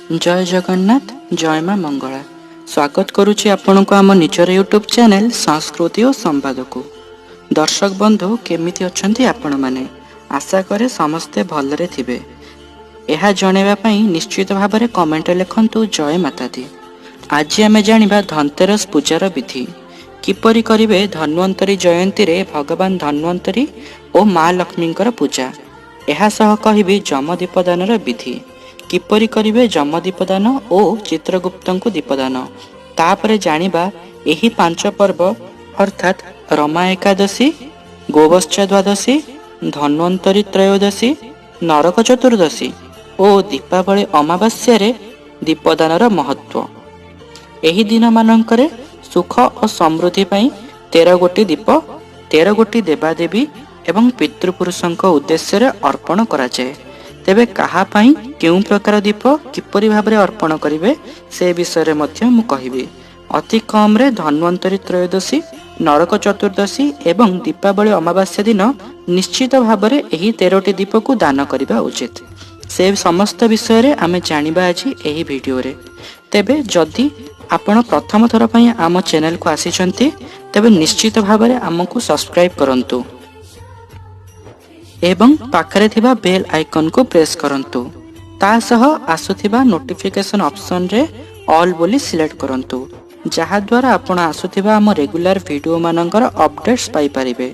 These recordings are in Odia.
ଜୟ ଜଗନ୍ନାଥ, ଜୟ ମା ମଙ୍ଗଳା। ସ୍ୱାଗତ କରୁଛି ଆପଣଙ୍କୁ ଆମ ନିଜର ୟୁଟ୍ୟୁବ୍ ଚ୍ୟାନେଲ୍ ସଂସ୍କୃତି ଓ ସମ୍ବାଦକୁ। ଦର୍ଶକ ବନ୍ଧୁ, କେମିତି ଅଛନ୍ତି ଆପଣମାନେ? ଆଶା କରେ ସମସ୍ତେ ଭଲରେ ଥିବେ। ଏହା ଜଣାଇବା ପାଇଁ ନିଶ୍ଚିତ ଭାବରେ କମେଣ୍ଟରେ ଲେଖନ୍ତୁ ଜୟ ମାତାଦି। ଆଜି ଆମେ ଜାଣିବା ଧନତେରସ ପୂଜାର ବିଧି କିପରି କରିବେ। ଧନ୍ୱନ୍ତରୀ ଜୟନ୍ତୀରେ ଭଗବାନ ଧନ୍ୱନ୍ତରୀ ଓ ମା ଲକ୍ଷ୍ମୀଙ୍କର ପୂଜା। ଏହା ସହ କହିବି ଯମ ଦୀପଦାନର ବିଧି କିପରି କରିବେ, ଯମ ଦୀପଦାନ ଓ ଚିତ୍ରଗୁପ୍ତଙ୍କୁ ଦୀପଦାନ। ତାପରେ ଜାଣିବା ଏହି 5 ପର୍ବ ଅର୍ଥାତ୍ ରମା ଏକାଦଶୀ, ଗୋବତ୍ସ ଦ୍ୱାଦଶୀ, ଧନ୍ୱନ୍ତରୀ ତ୍ରୟୋଦଶୀ, ନରକ ଚତୁର୍ଦ୍ଦଶୀ ଓ ଦୀପାବଳି ଅମାବାସ୍ୟାରେ ଦୀପଦାନର ମହତ୍ଵ। ଏହି ଦିନମାନଙ୍କରେ ସୁଖ ଓ ସମୃଦ୍ଧି ପାଇଁ 13 ଗୋଟି ଦୀପ 13 ଗୋଟି ଦେବାଦେବୀ ଏବଂ ପିତୃପୁରୁଷଙ୍କ ଉଦ୍ଦେଶ୍ୟରେ ଅର୍ପଣ କରାଯାଏ। ତେବେ କାହା ପାଇଁ କେଉଁ ପ୍ରକାର ଦୀପ କିପରି ଭାବରେ ଅର୍ପଣ କରିବେ, ସେ ବିଷୟରେ ମଧ୍ୟ ମୁଁ କହିବି। ଅତି କମରେ ଧନ୍ୱନ୍ତରୀ ତ୍ରୟୋଦଶୀ, ନରକ ଚତୁର୍ଦ୍ଦଶୀ ଏବଂ ଦୀପାବଳି ଅମାବାସ୍ୟା ଦିନ ନିଶ୍ଚିତ ଭାବରେ ଏହି 13ଟି ଦୀପକୁ ଦାନ କରିବା ଉଚିତ। ସେ ସମସ୍ତ ବିଷୟରେ ଆମେ ଜାଣିବା ଆଜି ଏହି ଭିଡ଼ିଓରେ। ତେବେ ଯଦି ଆପଣ ପ୍ରଥମ ଥର ପାଇଁ ଆମ ଚ୍ୟାନେଲକୁ ଆସିଛନ୍ତି, ତେବେ ନିଶ୍ଚିତ ଭାବରେ ଆମକୁ ସବସ୍କ୍ରାଇବ୍ କରନ୍ତୁ ଏବଂ ପାଖରେ ଥିବା ବେଲ୍ ଆଇକନ୍କୁ ପ୍ରେସ୍ କରନ୍ତୁ। ତା ସହ ଆସୁଥିବା ନୋଟିଫିକେସନ୍ ଅପସନ୍ରେ ଅଲ୍ ବୋଲି ସିଲେକ୍ଟ କରନ୍ତୁ, ଯାହାଦ୍ୱାରା ଆପଣ ଆସୁଥିବା ଆମ ରେଗୁଲାର ଭିଡ଼ିଓମାନଙ୍କର ଅପଡେଟ୍ସ ପାଇପାରିବେ।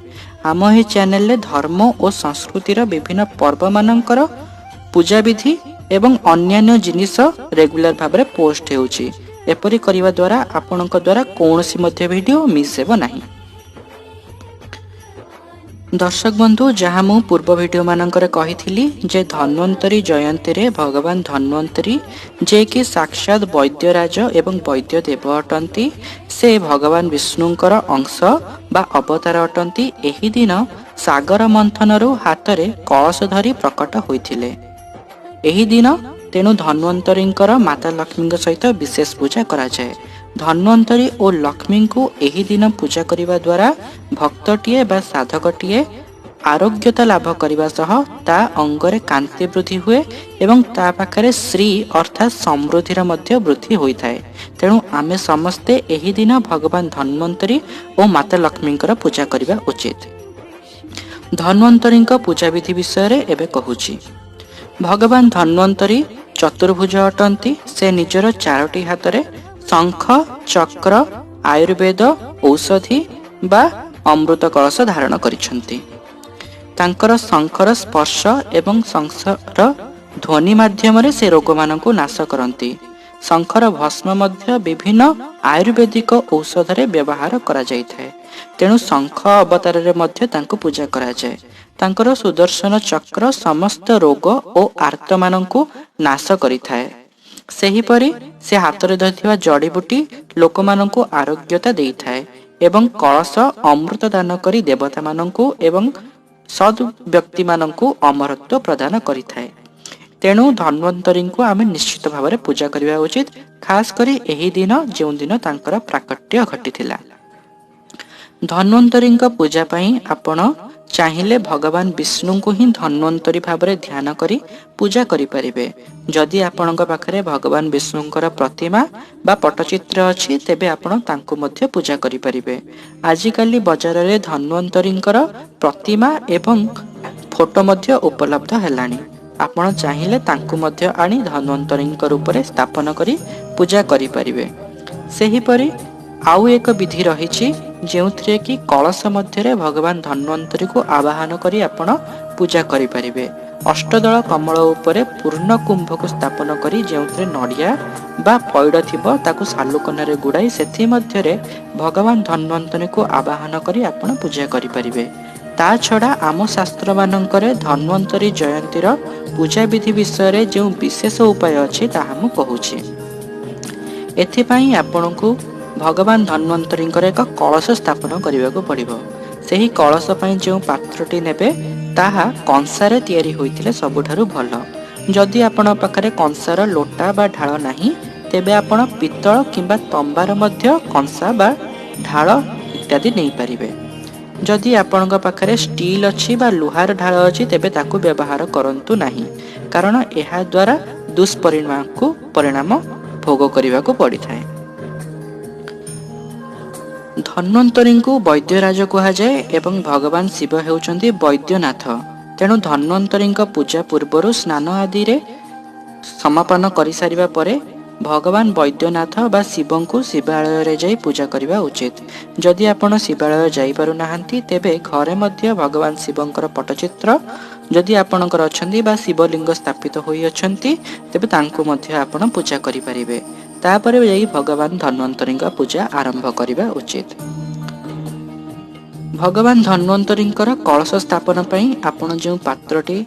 ଆମ ଏହି ଚ୍ୟାନେଲରେ ଧର୍ମ ଓ ସଂସ୍କୃତିର ବିଭିନ୍ନ ପର୍ବମାନଙ୍କର ପୂଜାବିଧି ଏବଂ ଅନ୍ୟାନ୍ୟ ଜିନିଷ ରେଗୁଲାର ଭାବରେ ପୋଷ୍ଟ ହେଉଛି। ଏପରି କରିବା ଦ୍ୱାରା ଆପଣଙ୍କ ଦ୍ୱାରା କୌଣସି ମଧ୍ୟ ଭିଡ଼ିଓ ମିସ୍ ହେବ ନାହିଁ। ଦର୍ଶକ ବନ୍ଧୁ, ଯାହା ମୁଁ ପୂର୍ବ ଭିଡ଼ିଓ ମାନଙ୍କରେ କହିଥିଲି ଯେ ଧନ୍ୱନ୍ତରୀ ଜୟନ୍ତୀରେ ଭଗବାନ ଧନ୍ୱନ୍ତରୀ, ଯିଏକି ସାକ୍ଷାତ ବୈଦ୍ୟରାଜ ଏବଂ ବୈଦ୍ୟ ଦେବ ଅଟନ୍ତି, ସେ ଭଗବାନ ବିଷ୍ଣୁଙ୍କର ଅଂଶ ବା ଅବତାର ଅଟନ୍ତି, ଏହି ଦିନ ସାଗର ମନ୍ଥନରୁ ହାତରେ କଳସ ଧରି ପ୍ରକଟ ହୋଇଥିଲେ ଏହି ଦିନ। ତେଣୁ ଧନ୍ୱନ୍ତରୀଙ୍କର ମାତା ଲକ୍ଷ୍ମୀଙ୍କ ସହିତ ବିଶେଷ ପୂଜା କରାଯାଏ। ଧନ୍ୱନ୍ତରୀ ଓ ଲକ୍ଷ୍ମୀଙ୍କୁ ଏହି ଦିନ ପୂଜା କରିବା ଦ୍ୱାରା ଭକ୍ତଟିଏ ବା ସାଧକଟିଏ ଆରୋଗ୍ୟତା ଲାଭ କରିବା ସହ ତା ଅଙ୍ଗରେ କାନ୍ତି ବୃଦ୍ଧି ହୁଏ ଏବଂ ତା ପାଖରେ ଶ୍ରୀ ଅର୍ଥାତ୍ ସମୃଦ୍ଧିର ମଧ୍ୟ ବୃଦ୍ଧି ହୋଇଥାଏ। ତେଣୁ ଆମେ ସମସ୍ତେ ଏହି ଦିନ ଭଗବାନ ଧନ୍ୱନ୍ତରୀ ଓ ମାତା ଲକ୍ଷ୍ମୀଙ୍କର ପୂଜା କରିବା ଉଚିତ। ଧନ୍ୱନ୍ତରୀଙ୍କ ପୂଜାବିଧି ବିଷୟରେ ଏବେ କହୁଛି। ଭଗବାନ ଧନ୍ୱନ୍ତରୀ ଚତୁର୍ଭୁଜ ଅଟନ୍ତି। ସେ ନିଜର ଚାରୋଟି ହାତରେ ଶଙ୍ଖ, ଚକ୍ର, ଆୟୁର୍ବେଦ ଔଷଧି ବା ଅମୃତ କଳସ ଧାରଣ କରିଛନ୍ତି। ତାଙ୍କର ଶଙ୍ଖର ସ୍ପର୍ଶ ଏବଂ ଶଙ୍ଖର ଧ୍ୱନି ମାଧ୍ୟମରେ ସେ ରୋଗମାନଙ୍କୁ ନାଶ କରନ୍ତି। ଶଙ୍ଖର ଭସ୍ମ ମଧ୍ୟ ବିଭିନ୍ନ ଆୟୁର୍ବେଦିକ ଔଷଧରେ ବ୍ୟବହାର କରାଯାଇଥାଏ। ତେଣୁ ଶଙ୍ଖ ଅବତାରରେ ମଧ୍ୟ ତାଙ୍କୁ ପୂଜା କରାଯାଏ। ତାଙ୍କର ସୁଦର୍ଶନ ଚକ୍ର ସମସ୍ତ ରୋଗ ଓ ଆର୍ତ୍ତମାନଙ୍କୁ ନାଶ କରିଥାଏ। ସେହିପରି ସେ ହାତରେ ଧରିଥିବା ଜଡ଼ିବୁଟି ଲୋକମାନଙ୍କୁ ଆରୋଗ୍ୟତା ଦେଇଥାଏ ଏବଂ କଳସ ଅମୃତ ଦାନ କରି ଦେବତାମାନଙ୍କୁ ଏବଂ ସଦ୍ ବ୍ୟକ୍ତିମାନଙ୍କୁ ଅମରତ୍ୱ ପ୍ରଦାନ କରିଥାଏ। ତେଣୁ ଧନ୍ୱନ୍ତରୀଙ୍କୁ ଆମେ ନିଶ୍ଚିତ ଭାବରେ ପୂଜା କରିବା ଉଚିତ, ଖାସ କରି ଏହି ଦିନ, ଯେଉଁଦିନ ତାଙ୍କର ପ୍ରାକଟ୍ୟ ଘଟିଥିଲା। ଧନ୍ୱନ୍ତରୀଙ୍କ ପୂଜା ପାଇଁ ଆପଣ ଚାହିଁଲେ ଭଗବାନ ବିଷ୍ଣୁଙ୍କୁ ହିଁ ଧନ୍ୱନ୍ତରୀ ଭାବରେ ଧ୍ୟାନ କରି ପୂଜା କରିପାରିବେ। ଯଦି ଆପଣଙ୍କ ପାଖରେ ଭଗବାନ ବିଷ୍ଣୁଙ୍କର ପ୍ରତିମା ବା ପଟ୍ଟଚିତ୍ର ଅଛି, ତେବେ ଆପଣ ତାଙ୍କୁ ମଧ୍ୟ ପୂଜା କରିପାରିବେ। ଆଜିକାଲି ବଜାରରେ ଧନ୍ୱନ୍ତରୀଙ୍କର ପ୍ରତିମା ଏବଂ ଫଟୋ ମଧ୍ୟ ଉପଲବ୍ଧ ହେଲାଣି। ଆପଣ ଚାହିଁଲେ ତାଙ୍କୁ ମଧ୍ୟ ଆଣି ଧନ୍ୱନ୍ତରୀଙ୍କ ରୂପରେ ସ୍ଥାପନ କରି ପୂଜା କରିପାରିବେ। ସେହିପରି ଆଉ ଏକ ବିଧି ରହିଛି, ଯେଉଁଥିରେ କି କଳସ ମଧ୍ୟରେ ଭଗବାନ ଧନ୍ୱନ୍ତରୀକୁ ଆବାହନ କରି ଆପଣ ପୂଜା କରିପାରିବେ। ଅଷ୍ଟଦଳ କମଳ ଉପରେ ପୂର୍ଣ୍ଣ କୁମ୍ଭକୁ ସ୍ଥାପନ କରି, ଯେଉଁଥିରେ ନଡ଼ିଆ ବା ପଇଡ଼ ଥିବ, ତାକୁ ସାଲୁକନାରେ ଗୁଡ଼ାଇ ସେଥିମଧ୍ୟରେ ଭଗବାନ ଧନ୍ୱନ୍ତରୀକୁ ଆବାହନ କରି ଆପଣ ପୂଜା କରିପାରିବେ। ତା ଛଡ଼ା ଆମ ଶାସ୍ତ୍ରମାନଙ୍କରେ ଧନ୍ୱନ୍ତରୀ ଜୟନ୍ତୀର ପୂଜାବିଧି ବିଷୟରେ ଯେଉଁ ବିଶେଷ ଉପାୟ ଅଛି, ତାହା ମୁଁ କହୁଛି। ଏଥିପାଇଁ ଆପଣଙ୍କୁ ଭଗବାନ ଧନ୍ୱନ୍ତରୀଙ୍କର ଏକ କଳସ ସ୍ଥାପନ କରିବାକୁ ପଡ଼ିବ। ସେହି କଳସ ପାଇଁ ଯେଉଁ ପାତ୍ରଟି ନେବେ, ତାହା କଂସାରେ ତିଆରି ହୋଇଥିଲେ ସବୁଠାରୁ ଭଲ। ଯଦି ଆପଣଙ୍କ ପାଖରେ କଂସାର ଲୋଟା ବା ଢାଳ ନାହିଁ, ତେବେ ଆପଣ ପିତ୍ତଳ କିମ୍ବା ତମ୍ବାର ମଧ୍ୟ କଂସା ବା ଢାଳ ଇତ୍ୟାଦି ନେଇପାରିବେ। ଯଦି ଆପଣଙ୍କ ପାଖରେ ଷ୍ଟିଲ୍ ଅଛି ବା ଲୁହାର ଢାଳ ଅଛି, ତେବେ ତାକୁ ବ୍ୟବହାର କରନ୍ତୁ ନାହିଁ, କାରଣ ଏହାଦ୍ୱାରା ଦୁଷ୍ପରିଣାମକୁ ପରିଣାମ ଭୋଗ କରିବାକୁ ପଡ଼ିଥାଏ। ଧନ୍ୱନ୍ତରୀଙ୍କୁ ବୈଦ୍ୟରାଜ କୁହାଯାଏ ଏବଂ ଭଗବାନ ଶିବ ହେଉଛନ୍ତି ବୈଦ୍ୟନାଥ। ତେଣୁ ଧନ୍ୱନ୍ତରୀଙ୍କ ପୂଜା ପୂର୍ବରୁ ସ୍ନାନ ଆଦିରେ ସମାପନ କରିସାରିବା ପରେ ଭଗବାନ ବୈଦ୍ୟନାଥ ବା ଶିବଙ୍କୁ ଶିବାଳୟରେ ଯାଇ ପୂଜା କରିବା ଉଚିତ। ଯଦି ଆପଣ ଶିବାଳୟ ଯାଇପାରୁନାହାନ୍ତି, ତେବେ ଘରେ ମଧ୍ୟ ଭଗବାନ ଶିବଙ୍କର ପଟ୍ଟଚିତ୍ର ଯଦି ଆପଣଙ୍କର ଅଛନ୍ତି ବା ଶିବଲିଙ୍ଗ ସ୍ଥାପିତ ହୋଇଅଛନ୍ତି, ତେବେ ତାଙ୍କୁ ମଧ୍ୟ ଆପଣ ପୂଜା କରିପାରିବେ। ତାପରେ ଯାଇ ଭଗବାନ ଧନ୍ୱନ୍ତରୀଙ୍କ ପୂଜା ଆରମ୍ଭ କରିବା ଉଚିତ। ଭଗବାନ ଧନ୍ୱନ୍ତରୀଙ୍କର କଳସ ସ୍ଥାପନ ପାଇଁ ଆପଣ ଯେଉଁ ପାତ୍ରଟି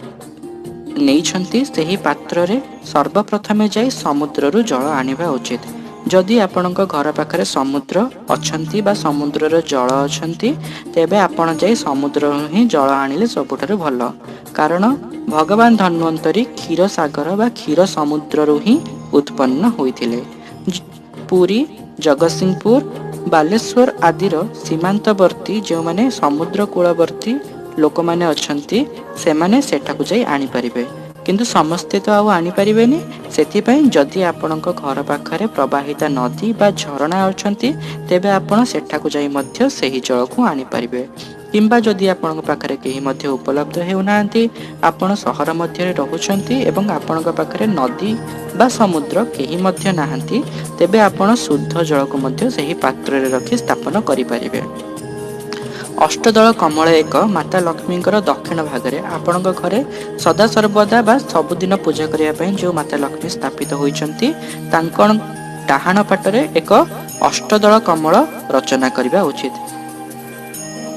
ନେଇଛନ୍ତି, ସେହି ପାତ୍ରରେ ସର୍ବପ୍ରଥମେ ଯାଇ ସମୁଦ୍ରରୁ ଜଳ ଆଣିବା ଉଚିତ। ଯଦି ଆପଣଙ୍କ ଘର ପାଖରେ ସମୁଦ୍ର ଅଛନ୍ତି ବା ସମୁଦ୍ରର ଜଳ ଅଛନ୍ତି, ତେବେ ଆପଣ ଯାଇ ସମୁଦ୍ରରୁ ହିଁ ଜଳ ଆଣିଲେ ସବୁଠାରୁ ଭଲ, କାରଣ ଭଗବାନ ଧନ୍ୱନ୍ତରୀ କ୍ଷୀର ସାଗର ବା କ୍ଷୀର ସମୁଦ୍ରରୁ ହିଁ ଉତ୍ପନ୍ନ ହୋଇଥିଲେ। ପୁରୀ, ଜଗତସିଂହପୁର, ବାଲେଶ୍ୱର ଆଦିର ସୀମାନ୍ତବର୍ତ୍ତୀ ଯେଉଁମାନେ ସମୁଦ୍ର କୂଳବର୍ତ୍ତୀ ଲୋକମାନେ ଅଛନ୍ତି, ସେମାନେ ସେଠାକୁ ଯାଇ ଆଣିପାରିବେ, କିନ୍ତୁ ସମସ୍ତେ ତ ଆଉ ଆଣିପାରିବେନି। ସେଥିପାଇଁ ଯଦି ଆପଣଙ୍କ ଘର ପାଖରେ ପ୍ରବାହିତା ନଦୀ ବା ଝରଣା ଅଛନ୍ତି, ତେବେ ଆପଣ ସେଠାକୁ ଯାଇ ମଧ୍ୟ ସେହି ଜଳକୁ ଆଣିପାରିବେ। କିମ୍ବା ଯଦି ଆପଣଙ୍କ ପାଖରେ କେହି ମଧ୍ୟ ଉପଲବ୍ଧ ହେଉନାହାନ୍ତି, ଆପଣ ସହର ମଧ୍ୟରେ ରହୁଛନ୍ତି ଏବଂ ଆପଣଙ୍କ ପାଖରେ ନଦୀ ବା ସମୁଦ୍ର କେହି ମଧ୍ୟ ନାହାନ୍ତି, ତେବେ ଆପଣ ଶୁଦ୍ଧ ଜଳକୁ ମଧ୍ୟ ସେହି ପାତ୍ରରେ ରଖି ସ୍ଥାପନ କରିପାରିବେ। ଅଷ୍ଟଦଳ କମଳ ଏକ ମାତା ଲକ୍ଷ୍ମୀଙ୍କର ଦକ୍ଷିଣ ଭାଗରେ ଆପଣଙ୍କ ଘରେ ସଦାସର୍ବଦା ବା ସବୁଦିନ ପୂଜା କରିବା ପାଇଁ ଯେଉଁ ମାତା ଲକ୍ଷ୍ମୀ ସ୍ଥାପିତ ହୋଇଛନ୍ତି, ତାଙ୍କ ଡାହାଣ ପାଟରେ ଏକ ଅଷ୍ଟଦଳ କମଳ ରଚନା କରିବା ଉଚିତ।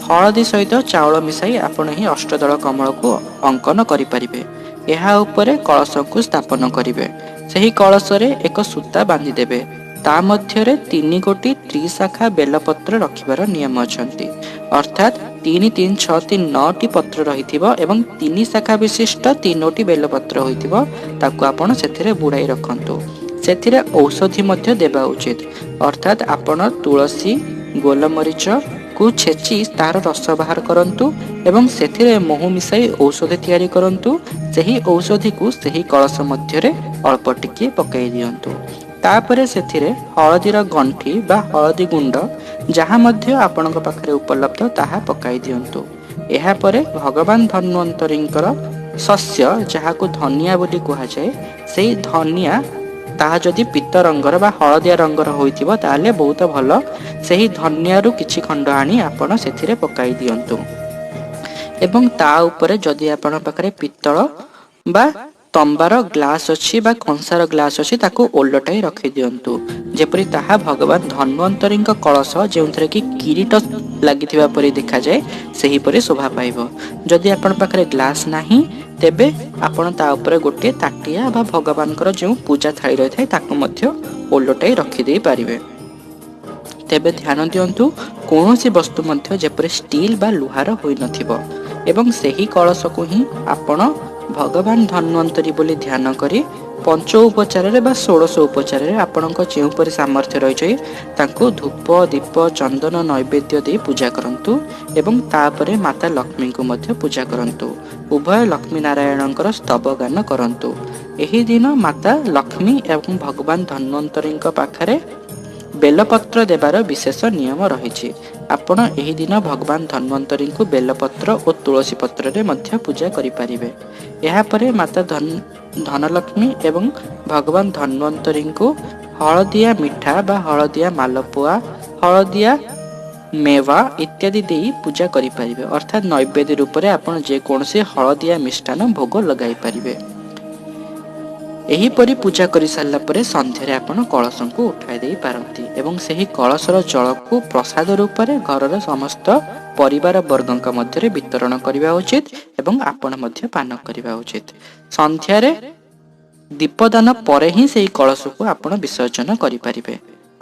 ହଳଦୀ ସହିତ ଚାଉଳ ମିଶାଇ ଆପଣ ଏହି ଅଷ୍ଟଦଳ କମଳକୁ ଅଙ୍କନ କରିପାରିବେ। ଏହା ଉପରେ କଳସକୁ ସ୍ଥାପନ କରିବେ। ସେହି କଳସରେ ଏକ ସୂତା ବାନ୍ଧିଦେବେ। ତା ମଧ୍ୟରେ 3 ଗୋଟି ତ୍ରିଶାଖା ବେଲପତ୍ର ରଖିବାର ନିୟମ ଅଛନ୍ତି, ଅର୍ଥାତ୍ 3 3 6 3 9ଟି ପତ୍ର ରହିଥିବ ଏବଂ 3 ଶାଖା ବିଶିଷ୍ଟ 3ଟି ବେଲପତ୍ର ହୋଇଥିବ। ତାକୁ ଆପଣ ସେଥିରେ ବୁଡ଼ାଇ ରଖନ୍ତୁ। ସେଥିରେ ଔଷଧି ମଧ୍ୟ ଦେବା ଉଚିତ, ଅର୍ଥାତ୍ ଆପଣ ତୁଳସୀ, ଗୋଲମରିଚକୁ ଛେଚି ତାହାର ରସ ବାହାର କରନ୍ତୁ ଏବଂ ସେଥିରେ ମହୁ ମିଶାଇ ଔଷଧ ତିଆରି କରନ୍ତୁ। ସେହି ଔଷଧିକୁ ସେହି କଳସ ମଧ୍ୟରେ ଅଳ୍ପ ଟିକିଏ ପକାଇ ଦିଅନ୍ତୁ। ତାପରେ ସେଥିରେ ହଳଦୀର ଗଣ୍ଠି ବା ହଳଦୀ ଗୁଣ୍ଡ ଯାହା ମଧ୍ୟ ଆପଣଙ୍କ ପାଖରେ ଉପଲବ୍ଧ, ତାହା ପକାଇ ଦିଅନ୍ତୁ। ଏହାପରେ ଭଗବାନ ଧନ୍ୱନ୍ତରୀଙ୍କର ଶସ୍ୟ, ଯାହାକୁ ଧନିଆ ବୋଲି କୁହାଯାଏ, ସେଇ ଧନିଆ, ତାହା ଯଦି ପିତ ରଙ୍ଗର ବା ହଳଦିଆ ରଙ୍ଗର ହୋଇଥିବ ତାହେଲେ ବହୁତ ଭଲ। ସେହି ଧନିଆରୁ କିଛି ଖଣ୍ଡ ଆଣି ଆପଣ ସେଥିରେ ପକାଇ ଦିଅନ୍ତୁ ଏବଂ ତା ଉପରେ ଯଦି ଆପଣଙ୍କ ପାଖରେ ପିତ୍ତଳ ବା ତମ୍ବାର ଗ୍ଲାସ୍ ଅଛି ବା କଂସାର ଗ୍ଲାସ୍ ଅଛି, ତାକୁ ଓଲଟାଇ ରଖିଦିଅନ୍ତୁ, ଯେପରି ତାହା ଭଗବାନ ଧନ୍ୱନ୍ତରୀଙ୍କ କଳସ, ଯେଉଁଥିରେ କି କିରୀଟ ଲାଗିଥିବା ପରି ଦେଖାଯାଏ, ସେହିପରି ଶୋଭା ପାଇବ। ଯଦି ଆପଣଙ୍କ ପାଖରେ ଗ୍ଲାସ୍ ନାହିଁ, ତେବେ ଆପଣ ତା ଉପରେ ଗୋଟିଏ ତାଟିଆ ବା ଭଗବାନଙ୍କର ଯେଉଁ ପୂଜା ଥାଳି ରହିଥାଏ, ତାକୁ ମଧ୍ୟ ଓଲଟାଇ ରଖିଦେଇ ପାରିବେ। ତେବେ ଧ୍ୟାନ ଦିଅନ୍ତୁ, କୌଣସି ବସ୍ତୁ ମଧ୍ୟ ଯେପରି ଷ୍ଟିଲ୍ ବା ଲୁହାର ହୋଇନଥିବ। ଏବଂ ସେହି କଳସକୁ ହିଁ ଆପଣ ଭଗବାନ ଧନ୍ୱନ୍ତରୀ ବୋଲି ଧ୍ୟାନ କରି ପଞ୍ଚ ଉପଚାରରେ ବା ଷୋଡ଼ଶ ଉପଚାରରେ, ଆପଣଙ୍କ ଯେଉଁପରି ସାମର୍ଥ୍ୟ ରହିଛି, ତାଙ୍କୁ ଧୂପ, ଦୀପ, ଚନ୍ଦନ, ନୈବେଦ୍ୟ ଦେଇ ପୂଜା କରନ୍ତୁ ଏବଂ ତାପରେ ମାତା ଲକ୍ଷ୍ମୀଙ୍କୁ ମଧ୍ୟ ପୂଜା କରନ୍ତୁ। ଉଭୟ ଲକ୍ଷ୍ମୀ ନାରାୟଣଙ୍କର ସ୍ତବ ଗାନ କରନ୍ତୁ। ଏହି ଦିନ ମାତା ଲକ୍ଷ୍ମୀ ଏବଂ ଭଗବାନ ଧନ୍ୱନ୍ତରୀଙ୍କ ପାଖରେ ବେଲପତ୍ର ଦେବାର ବିଶେଷ ନିୟମ ରହିଛି। ଆପଣ ଏହି ଦିନ ଭଗବାନ ଧନ୍ୱନ୍ତରୀଙ୍କୁ ବେଲପତ୍ର ଓ ତୁଳସୀ ପତ୍ରରେ ମଧ୍ୟ ପୂଜା କରିପାରିବେ। ଏହାପରେ ମାତା ଧନଲକ୍ଷ୍ମୀ ଏବଂ ଭଗବାନ ଧନ୍ୱନ୍ତରୀଙ୍କୁ ହଳଦିଆ ମିଠା ବା ହଳଦିଆ ମାଲପୁଆ, ହଳଦିଆ ମେୱା ଇତ୍ୟାଦି ଦେଇ ପୂଜା କରିପାରିବେ, ଅର୍ଥାତ୍ ନୈବେଦ୍ୟ ରୂପରେ ଆପଣ ଯେକୌଣସି ହଳଦିଆ ମିଷ୍ଟାନ୍ନ ଭୋଗ ଲଗାଇ ପାରିବେ। ଏହିପରି ପୂଜା କରିସାରିଲା ପରେ ସନ୍ଧ୍ୟାରେ ଆପଣ କଳସଙ୍କୁ ଉଠାଇ ଦେଇ ପାରନ୍ତି ଏବଂ ସେହି କଳସର ଜଳକୁ ପ୍ରସାଦ ରୂପରେ ଘରର ସମସ୍ତ ପରିବାର ବର୍ଗଙ୍କ ମଧ୍ୟରେ ବିତରଣ କରିବା ଉଚିତ ଏବଂ ଆପଣ ମଧ୍ୟ ପାନ କରିବା ଉଚିତ। ସନ୍ଧ୍ୟାରେ ଦୀପଦାନ ପରେ ହିଁ ସେହି କଳସକୁ ଆପଣ ବିସର୍ଜନ କରିପାରିବେ,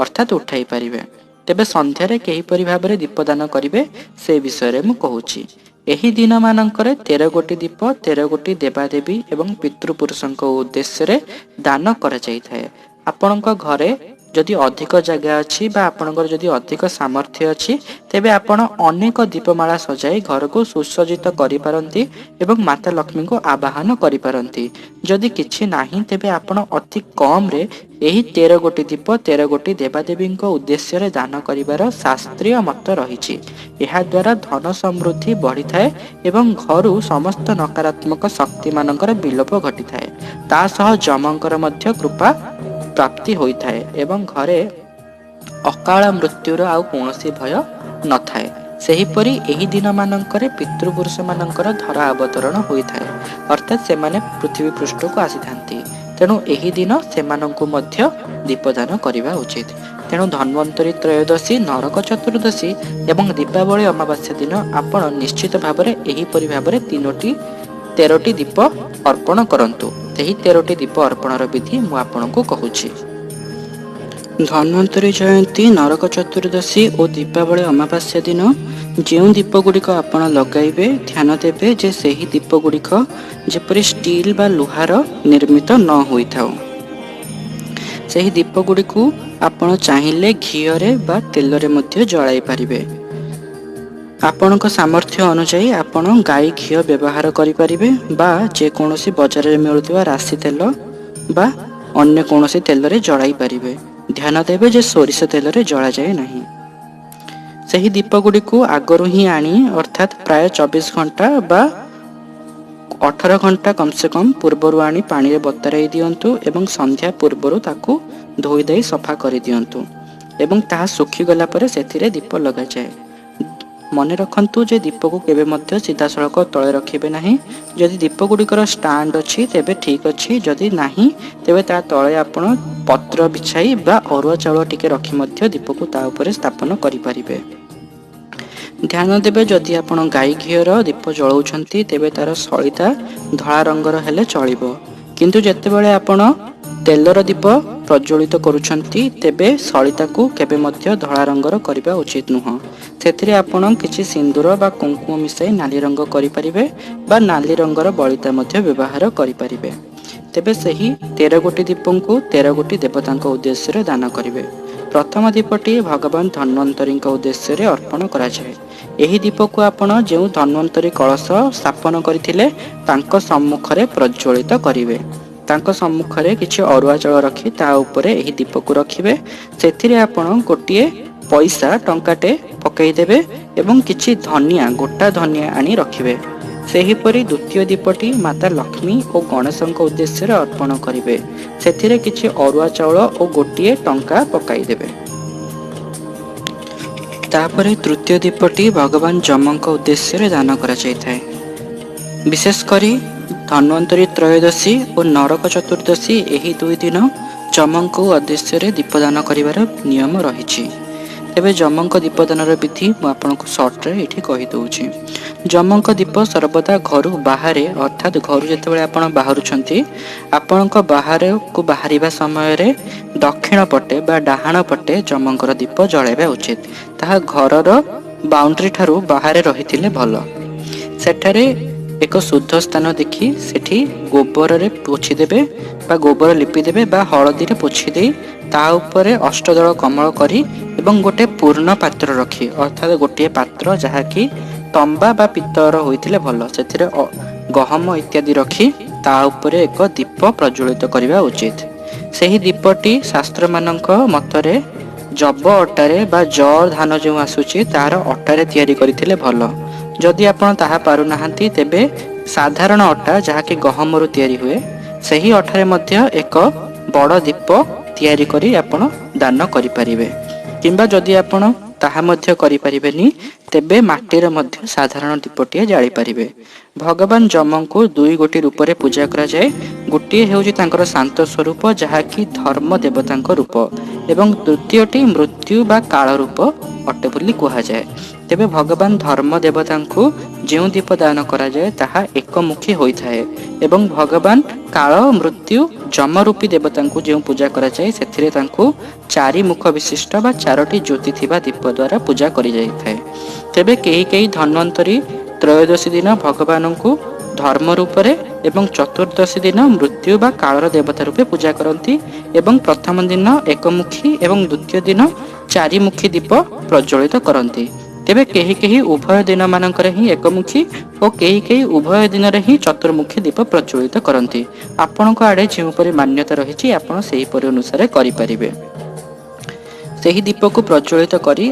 ଅର୍ଥାତ୍ ଉଠାଇ ପାରିବେ। ତେବେ ସନ୍ଧ୍ୟାରେ କେହିପରି ଭାବରେ ଦୀପଦାନ କରିବେ, ସେ ବିଷୟରେ ମୁଁ କହୁଛି। ଏହି ଦିନମାନଙ୍କରେ 13 ଗୋଟି ଦୀପ 13 ଗୋଟି ଦେବାଦେବୀ ଏବଂ ପିତୃପୁରୁଷଙ୍କ ଉଦ୍ଦେଶ୍ୟରେ ଦାନ କରାଯାଇଥାଏ। ଆପଣଙ୍କ ଘରେ ଯଦି ଅଧିକ ଜାଗା ଅଛି ବା ଆପଣଙ୍କର ଯଦି ଅଧିକ ସାମର୍ଥ୍ୟ ଅଛି, ତେବେ ଆପଣ ଅନେକ ଦୀପମାଳା ସଜାଇ ଘରକୁ ସୁସଜ୍ଜିତ କରିପାରନ୍ତି ଏବଂ ମାତା ଲକ୍ଷ୍ମୀଙ୍କୁ ଆବାହନ କରିପାରନ୍ତି। ଯଦି କିଛି ନାହିଁ, ତେବେ ଆପଣ ଅତି କମ୍ରେ ଏହି 13 ଗୋଟି ଦୀପ 13 ଗୋଟି ଦେବାଦେବୀଙ୍କ ଉଦ୍ଦେଶ୍ୟରେ ଦାନ କରିବାର ଶାସ୍ତ୍ରୀୟ ମତ ରହିଛି। ଏହାଦ୍ୱାରା ଧନ ସମୃଦ୍ଧି ବଢ଼ିଥାଏ ଏବଂ ଘରୁ ସମସ୍ତ ନକାରାତ୍ମକ ଶକ୍ତିମାନଙ୍କର ବିଲୋପ ଘଟିଥାଏ। ତା ସହ ଯମଙ୍କର ମଧ୍ୟ କୃପା ପ୍ରାପ୍ତି ହୋଇଥାଏ ଏବଂ ଘରେ ଅକାଳ ମୃତ୍ୟୁର ଆଉ କୌଣସି ଭୟ ନଥାଏ। ସେହିପରି ଏହି ଦିନମାନଙ୍କରେ ପିତୃପୁରୁଷମାନଙ୍କର ଧରା ଅବତରଣ ହୋଇଥାଏ, ଅର୍ଥାତ୍ ସେମାନେ ପୃଥିବୀ ପୃଷ୍ଠକୁ ଆସିଥାନ୍ତି। ତେଣୁ ଏହି ଦିନ ସେମାନଙ୍କୁ ମଧ୍ୟ ଦୀପଦାନ କରିବା ଉଚିତ। ତେଣୁ ଧନ୍ୱନ୍ତରୀ ତ୍ରୟୋଦଶୀ, ନରକ ଚତୁର୍ଦ୍ଦଶୀ ଏବଂ ଦୀପାବଳି ଅମାବାସ୍ୟା ଦିନ ଆପଣ ନିଶ୍ଚିତ ଭାବରେ ଏହିପରି ଭାବରେ 3ଟି 13ଟି ଦୀପ ଅର୍ପଣ କରନ୍ତୁ। ସେହି 13ଟି ଦୀପ ଅର୍ପଣର ବିଧି ମୁଁ ଆପଣଙ୍କୁ କହୁଛି। ଧନ୍ୱନ୍ତରୀ ଜୟନ୍ତୀ, ନରକ ଚତୁର୍ଦ୍ଦଶୀ ଓ ଦୀପାବଳି ଅମାବାସ୍ୟା ଦିନ ଯେଉଁ ଦୀପଗୁଡ଼ିକ ଆପଣ ଲଗାଇବେ, ଧ୍ୟାନ ଦେବେ ଯେ ସେହି ଦୀପଗୁଡ଼ିକ ଯେପରି ଷ୍ଟିଲ୍ ବା ଲୁହାର ନିର୍ମିତ ନ ହୋଇଥାଉ। ସେହି ଦୀପଗୁଡ଼ିକୁ ଆପଣ ଚାହିଁଲେ ଘିଅରେ ବା ତେଲରେ ମଧ୍ୟ ଜଳାଇ ପାରିବେ। ଆପଣଙ୍କ ସାମର୍ଥ୍ୟ ଅନୁଯାୟୀ ଆପଣ ଗାଈ ଘିଅ ବ୍ୟବହାର କରିପାରିବେ ବା ଯେକୌଣସି ବଜାରରେ ମିଳୁଥିବା ରାଶି ତେଲ ବା ଅନ୍ୟ କୌଣସି ତେଲରେ ଜଳାଇ ପାରିବେ। ଧ୍ୟାନ ଦେବେ ଯେ ସୋରିଷ ତେଲରେ ଜଳାଯାଏ ନାହିଁ। ସେହି ଦୀପଗୁଡ଼ିକୁ ଆଗରୁ ହିଁ ଆଣି, ଅର୍ଥାତ୍ ପ୍ରାୟ 24 ଘଣ୍ଟା ବା 18 ଘଣ୍ଟା କମ୍ସେ କମ୍ ପୂର୍ବରୁ ଆଣି ପାଣିରେ ବତରାଇ ଦିଅନ୍ତୁ ଏବଂ ସନ୍ଧ୍ୟା ପୂର୍ବରୁ ତାକୁ ଧୋଇ ଦେଇ ସଫା କରିଦିଅନ୍ତୁ ଏବଂ ତାହା ଶୁଖିଗଲା ପରେ ସେଥିରେ ଦୀପ ଲଗାଯାଏ। ମନେ ରଖନ୍ତୁ ଯେ ଦୀପକୁ କେବେ ମଧ୍ୟ ସିଧାସଳଖ ତଳେ ରଖିବେ ନାହିଁ। ଯଦି ଦୀପଗୁଡ଼ିକର ଷ୍ଟାଣ୍ଡ ଅଛି ତେବେ ଠିକ୍ ଅଛି, ଯଦି ନାହିଁ ତେବେ ତା ତଳେ ଆପଣ ପତ୍ର ବିଛାଇ ବା ଅରୁଆ ଚାଉଳ ଟିକେ ରଖି ମଧ୍ୟ ଦୀପକୁ ତା ଉପରେ ସ୍ଥାପନ କରିପାରିବେ। ଧ୍ୟାନ ଦେବେ, ଯଦି ଆପଣ ଗାଈ ଘିଅର ଦୀପ ଜଳାଉଛନ୍ତି ତେବେ ତାର ସଳିତା ଧଳା ରଙ୍ଗର ହେଲେ ଚଳିବ, କିନ୍ତୁ ଯେତେବେଳେ ଆପଣ ତେଲର ଦୀପ ପ୍ରଜ୍ୱଳିତ କରୁଛନ୍ତି ତେବେ ସଳିତାକୁ କେବେ ମଧ୍ୟ ଧଳା ରଙ୍ଗର କରିବା ଉଚିତ ନୁହଁ। ସେଥିରେ ଆପଣ କିଛି ସିନ୍ଦୁର ବା କୁଙ୍କୁମ ମିଶାଇ ନାଲି ରଙ୍ଗ କରିପାରିବେ ବା ନାଲି ରଙ୍ଗର ବଳିତା ମଧ୍ୟ ବ୍ୟବହାର କରିପାରିବେ। ତେବେ ସେହି 13 ଗୋଟି ଦୀପଙ୍କୁ 13 ଗୋଟି ଦେବତାଙ୍କ ଉଦ୍ଦେଶ୍ୟରେ ଦାନ କରିବେ। ପ୍ରଥମ ଦୀପଟି ଭଗବାନ ଧନ୍ୱନ୍ତରୀଙ୍କ ଉଦ୍ଦେଶ୍ୟରେ ଅର୍ପଣ କରାଯାଏ। ଏହି ଦୀପକୁ ଆପଣ ଯେଉଁ ଧନ୍ୱନ୍ତରୀ କଳସ ସ୍ଥାପନ କରିଥିଲେ ତାଙ୍କ ସମ୍ମୁଖରେ ପ୍ରଜ୍ୱଳିତ କରିବେ। ତାଙ୍କ ସମ୍ମୁଖରେ କିଛି ଅରୁଆ ଚାଉଳ ରଖି ତା ଉପରେ ଏହି ଦୀପକୁ ରଖିବେ। ସେଥିରେ ଆପଣ ଗୋଟିଏ ପଇସା ଟଙ୍କାଟେ ପକାଇଦେବେ ଏବଂ କିଛି ଧନିଆ, ଗୋଟା ଧନିଆ ଆଣି ରଖିବେ। ସେହିପରି ଦ୍ୱିତୀୟ ଦୀପଟି ମାତା ଲକ୍ଷ୍ମୀ ଓ ଗଣେଶଙ୍କ ଉଦ୍ଦେଶ୍ୟରେ ଅର୍ପଣ କରିବେ। ସେଥିରେ କିଛି ଅରୁଆ ଚାଉଳ ଓ ଗୋଟିଏ ଟଙ୍କା ପକାଇଦେବେ। ତାପରେ ତୃତୀୟ ଦୀପଟି ଭଗବାନ ଯମଙ୍କ ଉଦ୍ଦେଶ୍ୟରେ ଦାନ କରାଯାଇଥାଏ। ବିଶେଷ କରି ଧନ୍ୱନ୍ତରୀ ତ୍ରୟୋଦଶୀ ଓ ନରକ ଚତୁର୍ଦ୍ଦଶୀ ଏହି 2 ଦିନ ଯମଙ୍କ ଉଦ୍ଦେଶ୍ୟରେ ଦୀପଦାନ କରିବାର ନିୟମ ରହିଛି। ତେବେ ଯମଙ୍କ ଦୀପଦାନର ବିଧି ମୁଁ ଆପଣଙ୍କୁ ସର୍ଟରେ ଏଇଠି କହିଦେଉଛି। ଯମଙ୍କ ଦୀପ ସର୍ବଦା ଘରୁ ବାହାରେ, ଅର୍ଥାତ୍ ଘରୁ ଯେତେବେଳେ ଆପଣ ବାହାରୁଛନ୍ତି, ଆପଣଙ୍କ ବାହାରକୁ ବାହାରିବା ସମୟରେ ଦକ୍ଷିଣ ପଟେ ବା ଡାହାଣ ପଟେ ଯମଙ୍କର ଦୀପ ଜଳାଇବା ଉଚିତ। ତାହା ଘରର ବାଉଣ୍ଡ୍ରି ଠାରୁ ବାହାରେ ରହିଥିଲେ ଭଲ। ସେଠାରେ ଏକ ଶୁଦ୍ଧ ସ୍ଥାନ ଦେଖି ସେଠି ଗୋବରରେ ପୋଛିଦେବେ ବା ଗୋବର ଲିପିଦେବେ ବା ହଳଦୀରେ ପୋଛି ଦେଇ ତା ଉପରେ ଅଷ୍ଟଦଳ କମଳ କରି ଏବଂ ଗୋଟେ ପୂର୍ଣ୍ଣ ପାତ୍ର ରଖି, ଅର୍ଥାତ୍ ଗୋଟିଏ ପାତ୍ର ଯାହାକି ତମ୍ବା ବା ପିତ୍ତଳର ହୋଇଥିଲେ ଭଲ, ସେଥିରେ ଗହମ ଇତ୍ୟାଦି ରଖି ତା ଉପରେ ଏକ ଦୀପ ପ୍ରଜ୍ୱଳିତ କରିବା ଉଚିତ। ସେହି ଦୀପଟି ଶାସ୍ତ୍ରମାନଙ୍କ ମତରେ ଜବ ଅଟାରେ ବା ଜ ଧାନ ଯେଉଁ ଆସୁଛି ତାର ଅଟାରେ ତିଆରି କରିଥିଲେ ଭଲ। ଯଦି ଆପଣ ତାହା ପାରୁନାହାନ୍ତି ତେବେ ସାଧାରଣ ଅଟା ଯାହାକି ଗହମରୁ ତିଆରି ହୁଏ ସେହି ଅଠାରେ ମଧ୍ୟ ଏକ ବଡ଼ ଦୀପ ତିଆରି କରି ଆପଣ ଦାନ କରିପାରିବେ। କିମ୍ବା ଯଦି ଆପଣ ତାହା ମଧ୍ୟ କରିପାରିବେନି ତେବେ ମାଟିର ମଧ୍ୟ ସାଧାରଣ ଦୀପଟିଏ ଜାଳିପାରିବେ। ଭଗବାନ ଯମଙ୍କୁ 2 ଗୋଟି ରୂପରେ ପୂଜା କରାଯାଏ। ଗୋଟିଏ ହେଉଛି ତାଙ୍କର ଶାନ୍ତ ସ୍ୱରୂପ ଯାହାକି ଧର୍ମ ଦେବତାଙ୍କ ରୂପ ଏବଂ ତୃତୀୟଟି ମୃତ୍ୟୁ ବା କାଳ ରୂପ ଅଟେ ବୋଲି କୁହାଯାଏ। ତେବେ ଭଗବାନ ଧର୍ମ ଦେବତାଙ୍କୁ ଯେଉଁ ଦୀପ ଦାନ କରାଯାଏ ତାହା ଏକମୁଖୀ ହୋଇଥାଏ ଏବଂ ଭଗବାନ କାଳ ମୃତ୍ୟୁ ଯମରୂପୀ ଦେବତାଙ୍କୁ ଯେଉଁ ପୂଜା କରାଯାଏ ସେଥିରେ ତାଙ୍କୁ 4 ମୁଖ ବିଶିଷ୍ଟ ବା 4ଟି ଜ୍ୟୋତି ଥିବା ଦୀପ ଦ୍ୱାରା ପୂଜା କରାଯାଇଥାଏ। ତେବେ କେହି କେହି ଧନ୍ୱନ୍ତରୀ ତ୍ରୟୋଦଶୀ ଦିନ ଭଗବାନଙ୍କୁ ଧର୍ମ ରୂପରେ ଏବଂ ଚତୁର୍ଦ୍ଦଶୀ ଦିନ ମୃତ୍ୟୁ ବା କାଳର ଦେବତା ରୂପେ ପୂଜା କରନ୍ତି ଏବଂ ପ୍ରଥମ ଦିନ ଏକମୁଖୀ ଏବଂ ଦ୍ୱିତୀୟ ଦିନ ଚାରିମୁଖୀ ଦୀପ ପ୍ରଜ୍ୱଳିତ କରନ୍ତି। ତେବେ କେହି କେହି ଉଭୟ ଦିନମାନଙ୍କରେ ହିଁ ଏକମୁଖୀ ଓ କେହି କେହି ଉଭୟ ଦିନରେ ହିଁ ଚତୁର୍ମୁଖୀ ଦୀପ ପ୍ରଜ୍ୱଳିତ କରନ୍ତି। ଆପଣଙ୍କ ଆଡ଼େ ଯେଉଁପରି ମାନ୍ୟତା ରହିଛି, ଆପଣ ସେହିପରି ଅନୁସାରେ କରିପାରିବେ। ସେହି ଦୀପକୁ ପ୍ରଜ୍ୱଳିତ କରି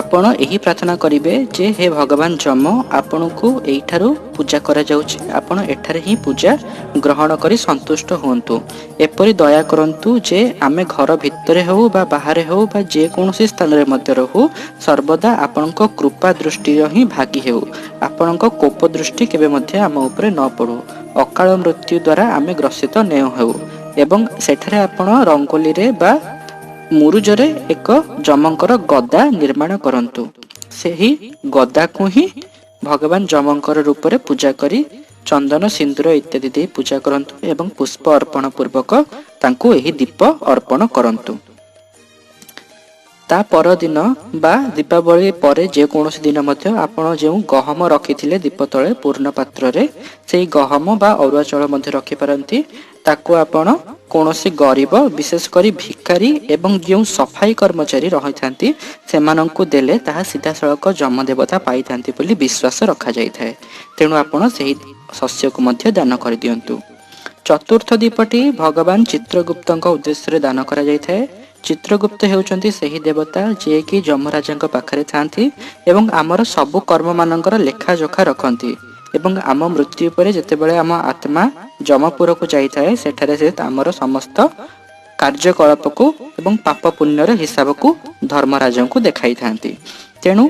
ଆପଣ ଏହି ପ୍ରାର୍ଥନା କରିବେ ଯେ ହେ ଭଗବାନ ଯମ, ଆପଣଙ୍କୁ ଏଇଠାରୁ ପୂଜା କରାଯାଉଛି, ଆପଣ ଏଠାରେ ହିଁ ପୂଜା ଗ୍ରହଣ କରି ସନ୍ତୁଷ୍ଟ ହୁଅନ୍ତୁ। ଏପରି ଦୟା କରନ୍ତୁ ଯେ ଆମେ ଘର ଭିତରେ ହେଉ ବା ବାହାରେ ହେଉ ବା ଯେକୌଣସି ସ୍ଥାନରେ ମଧ୍ୟ ରହୁ, ସର୍ବଦା ଆପଣଙ୍କ କୃପା ଦୃଷ୍ଟିର ହିଁ ଭାଗି ହେଉ। ଆପଣଙ୍କ କୋପ ଦୃଷ୍ଟି କେବେ ମଧ୍ୟ ଆମ ଉପରେ ନ ପଡ଼ୁ। ଅକାଳ ମୃତ୍ୟୁ ଦ୍ୱାରା ଆମେ ଗ୍ରସିତ ନ ହେଉ। ଏବଂ ସେଠାରେ ଆପଣ ରଙ୍ଗୋଲିରେ ବା ମୁରୁଜରେ ଏକ ଯମଙ୍କର ଗଦା ନିର୍ମାଣ କରନ୍ତୁ। ସେହି ଗଦାକୁ ହିଁ ଭଗବାନ ଯମଙ୍କର ରୂପରେ ପୂଜା କରି ଚନ୍ଦନ, ସିନ୍ଦୁର ଇତ୍ୟାଦି ଦେଇ ପୂଜା କରନ୍ତୁ ଏବଂ ପୁଷ୍ପ ଅର୍ପଣ ପୂର୍ବକ ତାଙ୍କୁ ଏହି ଦୀପ ଅର୍ପଣ କରନ୍ତୁ। ତା ପରଦିନ ବା ଦୀପାବଳି ପରେ ଯେକୌଣସି ଦିନ ମଧ୍ୟ ଆପଣ ଯେଉଁ ଗହମ ରଖିଥିଲେ ଦୀପ ତଳେ ପୂର୍ଣ୍ଣ ପାତ୍ରରେ, ସେଇ ଗହମ ବା ଅରୁଆ ଚାଉଳ ମଧ୍ୟ ରଖିପାରନ୍ତି। ତାକୁ ଆପଣ କୌଣସି ଗରିବ, ବିଶେଷ କରି ଭିକାରୀ ଏବଂ ଯେଉଁ ସଫାଇ କର୍ମଚାରୀ ରହିଥାନ୍ତି, ସେମାନଙ୍କୁ ଦେଲେ ତାହା ସିଧାସଳଖ ଯମ ଦେବତା ପାଇଥାନ୍ତି ବୋଲି ବିଶ୍ୱାସ ରଖାଯାଇଥାଏ। ତେଣୁ ଆପଣ ସେହି ଶସ୍ୟକୁ ମଧ୍ୟ ଦାନ କରିଦିଅନ୍ତୁ। ଚତୁର୍ଥ ଦୀପଟି ଭଗବାନ ଚିତ୍ରଗୁପ୍ତଙ୍କ ଉଦ୍ଦେଶ୍ୟରେ ଦାନ କରାଯାଇଥାଏ। ଚିତ୍ରଗୁପ୍ତ ହେଉଛନ୍ତି ସେହି ଦେବତା ଯିଏକି ଯମରାଜାଙ୍କ ପାଖରେ ଥାନ୍ତି ଏବଂ ଆମର ସବୁ କର୍ମମାନଙ୍କର ଲେଖାଯୋଖା ରଖନ୍ତି, ଏବଂ ଆମ ମୃତ୍ୟୁ ପରେ ଯେତେବେଳେ ଆମ ଆତ୍ମା ଯମପୁରକୁ ଯାଇଥାଏ, ସେଠାରେ ସେ ଆମର ସମସ୍ତ କାର୍ଯ୍ୟକଳାପକୁ ଏବଂ ପାପ ପୁଣ୍ୟର ହିସାବକୁ ଧର୍ମରାଜଙ୍କୁ ଦେଖାଇଥାନ୍ତି। ତେଣୁ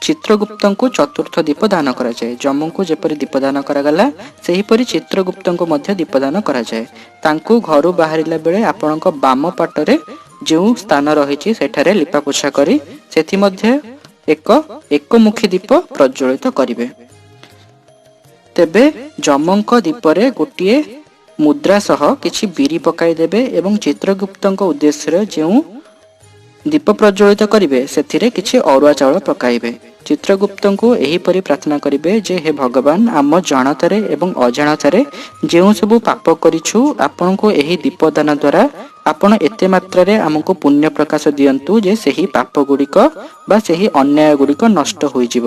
ଚିତ୍ରଗୁପ୍ତଙ୍କୁ ଚତୁର୍ଥ ଦୀପ ଦାନ କରାଯାଏ। ଯମଙ୍କୁ ଯେପରି ଦୀପ ଦାନ କରାଗଲା, ସେହିପରି ଚିତ୍ରଗୁପ୍ତଙ୍କୁ ମଧ୍ୟ ଦୀପଦାନ କରାଯାଏ। ତାଙ୍କୁ ଘରୁ ବାହାରିଲା ବେଳେ ଆପଣଙ୍କ ବାମ ପାଟରେ ଯେଉଁ ସ୍ଥାନ ରହିଛି, ସେଠାରେ ଲିପାପୋଛା କରି ସେଥିମଧ୍ୟ ଏକ ଏକମୁଖୀ ଦୀପ ପ୍ରଜ୍ୱଳିତ କରିବେ। ତେବେ ଯମଙ୍କ ଦୀପରେ ଗୋଟିଏ ମୁଦ୍ରା ସହ କିଛି ବିରି ପକାଇଦେବେ ଏବଂ ଚିତ୍ରଗୁପ୍ତଙ୍କ ଉଦ୍ଦେଶ୍ୟରେ ଯେଉଁ ଦୀପ ପ୍ରଜ୍ୱଳିତ କରିବେ, ସେଥିରେ କିଛି ଅରୁଆ ଚାଉଳ ପକାଇବେ। ଚିତ୍ରଗୁପ୍ତଙ୍କୁ ଏହିପରି ପ୍ରାର୍ଥନା କରିବେ ଯେ ହେ ଭଗବାନ, ଆମ ଜାଣତରେ ଏବଂ ଅଜାଣତରେ ଯେଉଁ ସବୁ ପାପ କରିଛୁ, ଆପଣଙ୍କୁ ଏହି ଦୀପଦାନ ଦ୍ୱାରା ଆପଣ ଏତେ ମାତ୍ରାରେ ଆମକୁ ପୁଣ୍ୟ ପ୍ରକାଶ ଦିଅନ୍ତୁ ଯେ ସେହି ପାପ ଗୁଡ଼ିକ ବା ସେହି ଅନ୍ୟାୟ ଗୁଡ଼ିକ ନଷ୍ଟ ହୋଇଯିବ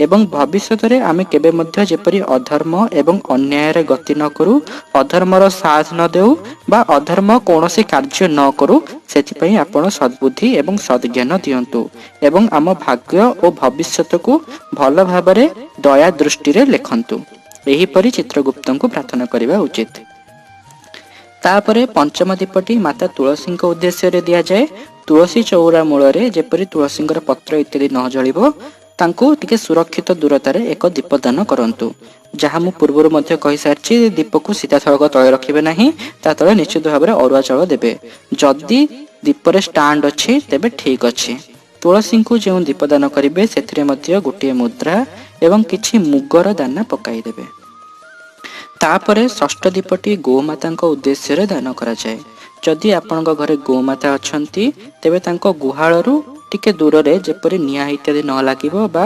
ଏବଂ ଭବିଷ୍ୟତରେ ଆମେ କେବେ ମଧ୍ୟ ଯେପରି ଅଧର୍ମ ଏବଂ ଅନ୍ୟାୟରେ ଗତି ନ କରୁ, ଅଧର୍ମର ସାଥ ନ ଦେଉ ବା ଅଧର୍ମ କୌଣସି କାର୍ଯ୍ୟ ନ କରୁ, ସେଥିପାଇଁ ଆପଣ ସଦ୍ବୁଦ୍ଧି ଏବଂ ସଦ୍ଜ୍ଞାନ ଦିଅନ୍ତୁ ଏବଂ ଆମ ଭାଗ୍ୟ ଓ ଭବିଷ୍ୟତକୁ ଭଲ ଭାବରେ ଦୟା ଦୃଷ୍ଟିରେ ଲେଖନ୍ତୁ। ଏହିପରି ଚିତ୍ରଗୁପ୍ତଙ୍କୁ ପ୍ରାର୍ଥନା କରିବା ଉଚିତ। ତାପରେ ପଞ୍ଚମ ଦୀପଟି ମାତା ତୁଳସୀଙ୍କ ଉଦ୍ଦେଶ୍ୟରେ ଦିଆଯାଏ। ତୁଳସୀ ଚଉରା ମୂଳରେ ଯେପରି ତୁଳସୀଙ୍କର ପତ୍ର ଇତ୍ୟାଦି ନ ଜଳିବ, ତାଙ୍କୁ ଟିକେ ସୁରକ୍ଷିତ ଦୂରତାରେ ଏକ ଦୀପ ଦାନ କରନ୍ତୁ। ଯାହା ମୁଁ ପୂର୍ବରୁ ମଧ୍ୟ କହିସାରିଛି, ଦୀପକୁ ସିଧାସଳଖ ତଳେ ରଖିବେ ନାହିଁ, ତା ତଳେ ନିଶ୍ଚିତ ଭାବରେ ଅରୁଆ ଚାଉଳ ଦେବେ। ଯଦି ଦୀପରେ ଷ୍ଟାଣ୍ଡ ଅଛି ତେବେ ଠିକ ଅଛି। ତୁଳସୀଙ୍କୁ ଯେଉଁ ଦୀପ ଦାନ କରିବେ, ସେଥିରେ ମଧ୍ୟ ଗୋଟିଏ ମୁଦ୍ରା ଏବଂ କିଛି ମୁଗର ଦାନା ପକାଇଦେବେ। ତାପରେ ଷଷ୍ଠ ଦୀପଟି ଗୋମାତାଙ୍କ ଉଦ୍ଦେଶ୍ୟରେ ଦାନ କରାଯାଏ। ଯଦି ଆପଣଙ୍କ ଘରେ ଗୋମାତା ଅଛନ୍ତି, ତେବେ ତାଙ୍କ ଗୁହାଳରୁ ଟିକେ ଦୂରରେ, ଯେପରି ନିଆଁ ଇତ୍ୟାଦି ନ ଲାଗିବ ବା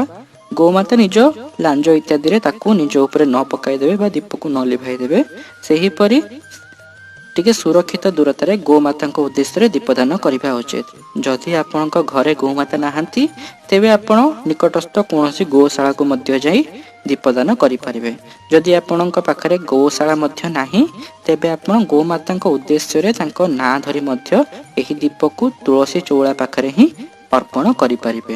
ଗୋମାତା ନିଜ ଲାଞ୍ଜ ଇତ୍ୟାଦିରେ ତାକୁ ନିଜ ଉପରେ ନ ପକାଇଦେବେ ବା ଦୀପକୁ ନ ଲିଭାଇ ଦେବେ, ସେହିପରି ଟିକେ ସୁରକ୍ଷିତ ଦୂରତାରେ ଗୋମାତାଙ୍କ ଉଦ୍ଦେଶ୍ୟରେ ଦୀପଦାନ କରିବା ଉଚିତ। ଯଦି ଆପଣଙ୍କ ଘରେ ଗୋମାତା ନାହାନ୍ତି, ତେବେ ଆପଣ ନିକଟସ୍ଥ କୌଣସି ଗୋଶାଳାକୁ ମଧ୍ୟ ଯାଇ ଦୀପଦାନ କରିପାରିବେ। ଯଦି ଆପଣଙ୍କ ପାଖରେ ଗୋଶାଳା ମଧ୍ୟ ନାହିଁ, ତେବେ ଆପଣ ଗୋମାତାଙ୍କ ଉଦ୍ଦେଶ୍ୟରେ ତାଙ୍କ ନାଁ ଧରି ମଧ୍ୟ ଏହି ଦୀପକୁ ତୁଳସୀ ଚଉରା ପାଖରେ ହିଁ ଅର୍ପଣ କରିପାରିବେ।